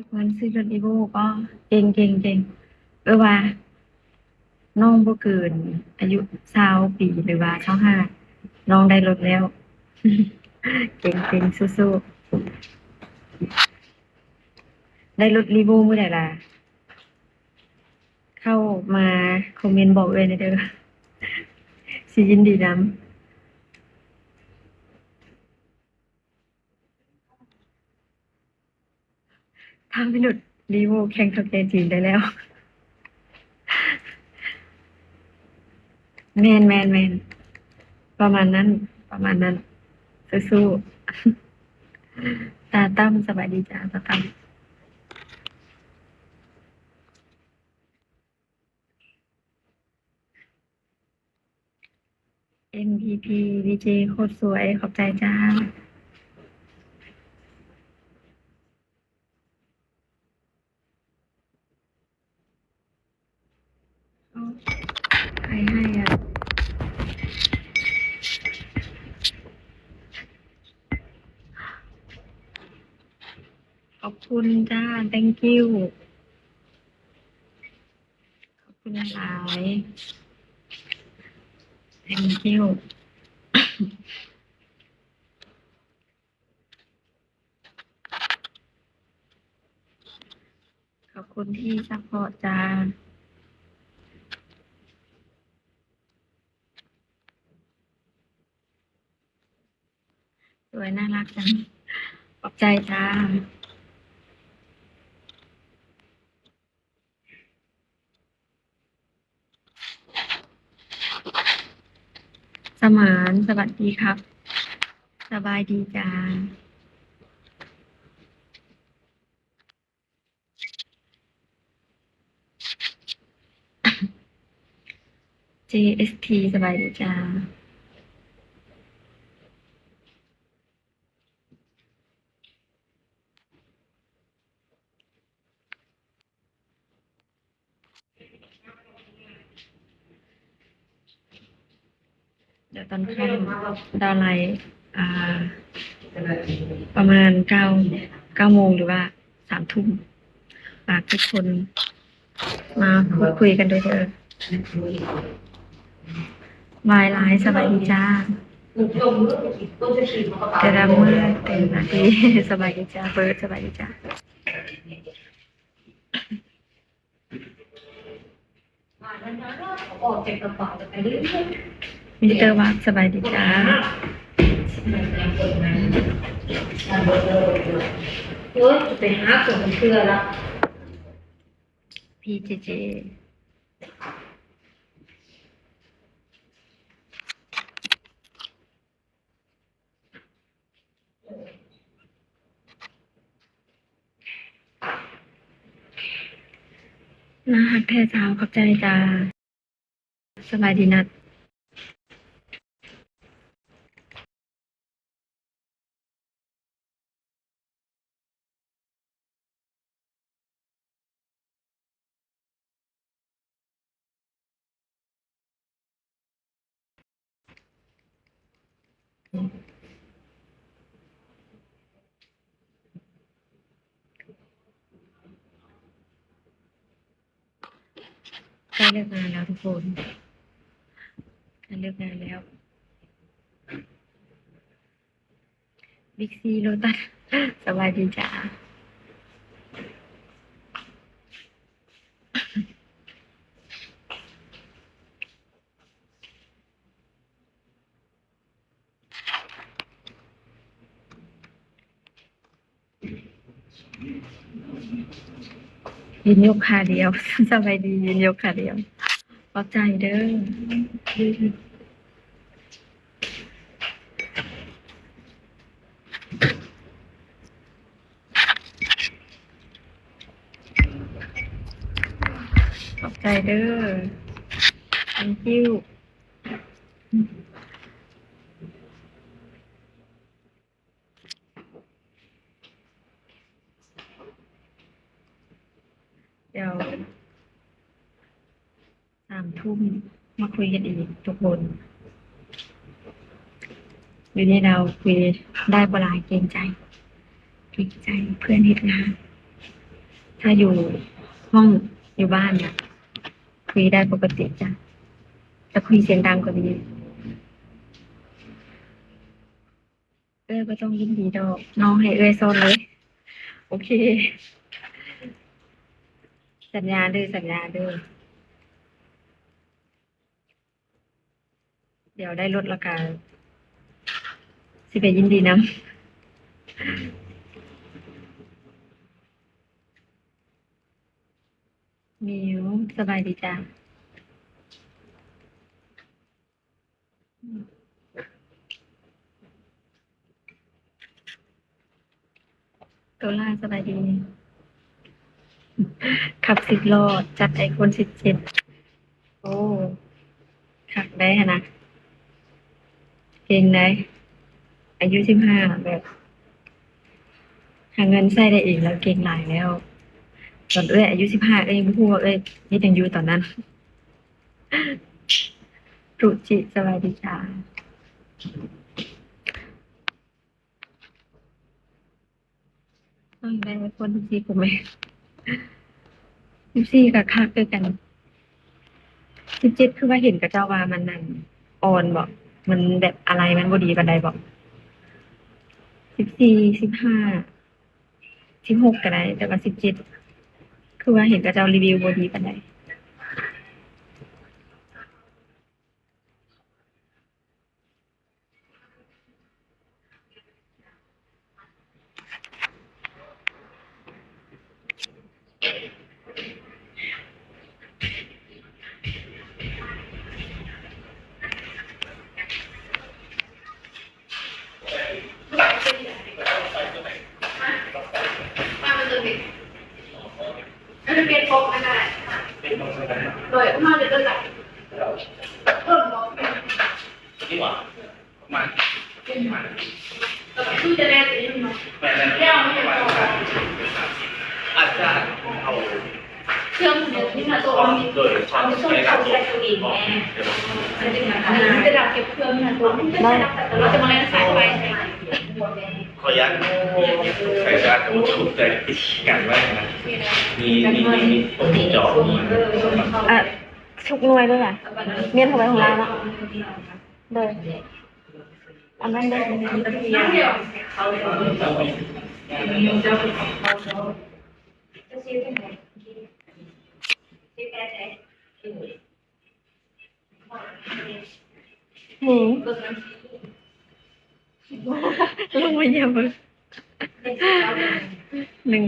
ເງິນຊື້ລົດ Revo ກໍເກັ່ງໆໆ ເອີ ວ່ານ້ອງບໍ່ເກີນອາຍຸຊາວປີ ຫຼືວ່າຊາວຫ້າ ນ້ອງໄດ້ລົດແລ້ວ. ເກັ່ງໆ ສູ້ໆ. ໄດ້ລົດ Revo ມື້ໃດລະ? ເຂົ້າມາຄອມເມັນບອກເອື້ອຍແດ່ເດີ ຊິຍິນດີນຳ. ທາງພິລຸດ Revo ແຂ່ງເຖົ້າແກ່ຈີນໄດ້ແລ້ວ. ແມ່ນໆໆ ປະມານນັ້ນ ປະມານນັ້ນ. ສູ້ໆ. ຕາຕັ້ມ ສະບາຍດີຈ້າ ຕາຕັ້ມ. ເອັມ ພີ ພີ ວີ ເຈ ໂຄດສວຍ ຂອບໃຈຈ້າ. ໃຫ້ ໃຫ້ອະ ຂອບຄຸນຈ້າ thank you. ຂອບຄຸນຫຼາຍໆ thank you. ຂອບຄຸນທີ່ຊັບພອດຈ້າ. ສວຍ ໜ້າລັກຈັງ. ຂອບໃຈຈ້າ. ສະໝານ ສະຫວັດດີຄັບ. ສະບາຍດີຈ້າ. ເຈ ເອສ ທີ ສະບາຍດີຈ້າ. ດຽວຕອນຄ່ຳດາວໄລ ອ່າ ປະມານເກົ້າ ເກົ້າໂມງ ຫຼືວ່າສາມທຸ່ມ ຝາກທຸກຄົນມາພູດຄຸຍກັນດ້ວຍເດີ. ວາຍລາຍ ສະບາຍດີຈ້າ. ກະດຳມືເຕັມໜ້າທີ່. ສະບາຍດີຈ້າ ເບີດ ສະບາຍດີຈ້າ. ມິສເຕີວັກ ສະບາຍດີຈ້າ. ໂອ້ຍ ໄປຫາຄົນເທື່ອລະ ພີ ເຈ ເຈ. ໜ້າຮັກແທ້ສາວ ຂອບໃຈຈ້າ. ສະບາຍດີນັດ. ໃກ້ເລີກງານແລ້ວທຸກຄົນ ໃກ້ເລີກງານແລ້ວ. ບິກຊີ ໂລຕັສ ສະບາຍດີຈ້າ. ຢືນຍົກຂາດຽວ. ສະບາຍດີ ຢືນຍົກຂາດຽວ. ຂອບໃຈເດີ. ຂອບໃຈເດີ. Thank you. ດຽວສາມທຸ່ມມາຄຸຍກັນອີກທຸກຄົນ. ດຽວນີ້ລາວຄຸຍໄດ້ບໍ່ຫຼາຍ ເກງໃຈ ເກງໃຈເພື່ອນເຮັດງານ. ຖ້າຢູ່ຫ້ອງ ຢູ່ບ້ານນະ ຄຸຍໄດ້ປົກກະຕິຈ້ະ ແຕ່ຄຸຍສຽງດັງກວ່ານີ້. ເອື້ອຍບໍ່ຕ້ອງຍິນດີດອກ ນ້ອງໃຫ້ເອື້ອຍສອນເລີຍ. ໂອເຄ ສັນຍາເດີ ສັນຍາເດີ. ດຽວໄດ້ລົດແລ້ວກະຊິໄປຍິນດີນຳ. ມິວ ສະບາຍດີຈ້າ. ໂຕລາ ສະບາຍດີ. ຂັບສິບລໍ້ ຈັດໄອໂຟນສິບເຈັດ. ໂອ້ ຄັກໄດ໋ຫັ້ນນະ ເກັ່ງໄດ໋. ອາຍຸສິບຫ້າ ແບບ ຫາເງິນໃຊ້ໄດ້ເອງແລ້ວ ເກັ່ງຫຼາຍແລ້ວ. ຕອນເອື້ອຍອາຍຸສິບຫ້າ ເອື້ອຍຍັງບໍ່ຮູ້ວ່າເອື້ອຍເຮັດຫຍັງຢູ່ຕອນນັ້ນ. ຕຸຈິ ສະບາຍດີຈ້າ. ຕ້ອງໄດ້ໄອໂຟນສິບສີ່ ໂປຣແມັກ. ສິບສີ່ກໍຄັກຄືກັນ. ສິບເຈັດ ຄືວ່າເຫັນເຂົາເຈົ້າວ່າມັນນັ້ນ ອ່ອນບໍ? ມັນແບບອາໄລມັນບໍ່ດີປານໃດບໍ? ສິບສີ່ ສິບຫ້າ ສິບຫົກກໍໄດ້ ແຕ່ວ່າສິບເຈັດ ຄືວ່າເຫັນເຂົາເຈົ້າຣີວິວບໍ່ດີປານໃດ. ຂໍຢ້ານ ໃສ່ສະອາດ ບໍ່ຖືກໃຈກັນໄວ້ນະ ມີ ມີ ມີ ມີ ມີຕົວຈອງ ອ່ະ ທຸກໜ່ວຍເລີຍນະ ມ້ຽນເຂົ້າໄປຂອງລາວເນາະ. ໂດຍ ອັນນັ້ນເດີ. ໂຫ ລົງມາຢ້ຽມເບິ່ງ ໜຶ່ງ